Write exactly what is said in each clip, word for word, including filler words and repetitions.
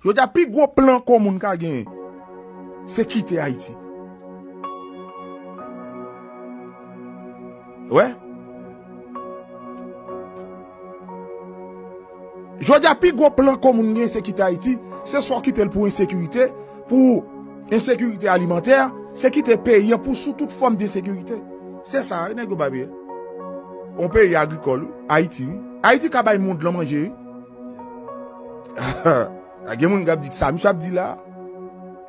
Jodi a, pi gwo plan kò moun ka genyen, se kite Ayiti. Wè? Jodi a, pi gwo plan kò moun gen, se kite Ayiti. Se swa w kite l pou ensekirite, pou ensekirite alimantè, se kite peyi an pou sou tout fòm de ensekirite. Se sa, wi, nèg yo pa bliye. On peyi agrikòl, wi. Ayiti, wi. Ayiti ka bay mond lan manje, wi. Gen moun k ap di, "Sa misye ap di la?"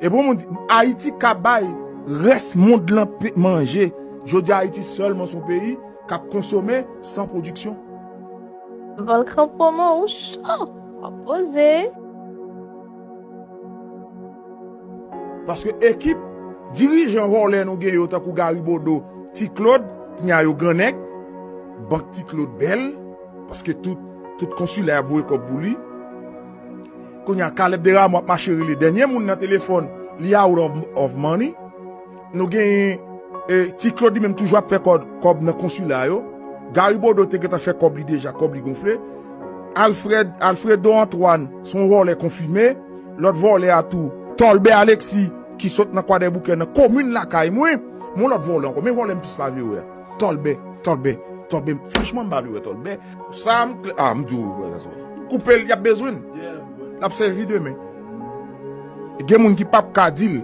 E bon, moun di, Ayiti ka bay rès mond lan pe- manje. Jodi a, Ayiti sèlman se yon peyi k ap konsome san pwodiksyon. Volkan Pwomo ou cho, w ap poze. Paske ekip dirijan vòlè nou gen yo, tankou Gary Bodeau, Ti Claude, kounya yo grannèg, bank Ti Claude bèl, paske tout, tout konsila ap voye kòb pou li. Kounya Caleb Desrameaux ap mache rele dènye moun nan telefòn, li out of, of money. Nou genyen, e, Ti Claude li menm toujou ap fè kòb, kòb nan konsila yo. Gary Bodeau te gentan fè kòb li deja, kòb li gonfle. Alfred, Alfredo Antoine, se yon vòlè konfime. Lòt vòlè a tou, Tolbè Alexis, ki sot nan Kwadèboukè, nan komin lakay mwen. Yon lòt vòlè ankò, men vòlè m plis pa vle wè. Tolbè, Tolbè, Tolbè, franchman, m pa vle wè Tolbè. Sa m klè, a, m di w, wè, gason. Koupe l, y ap bezwen l. L ap sèvi demen. Gen moun ki p ap ka di l,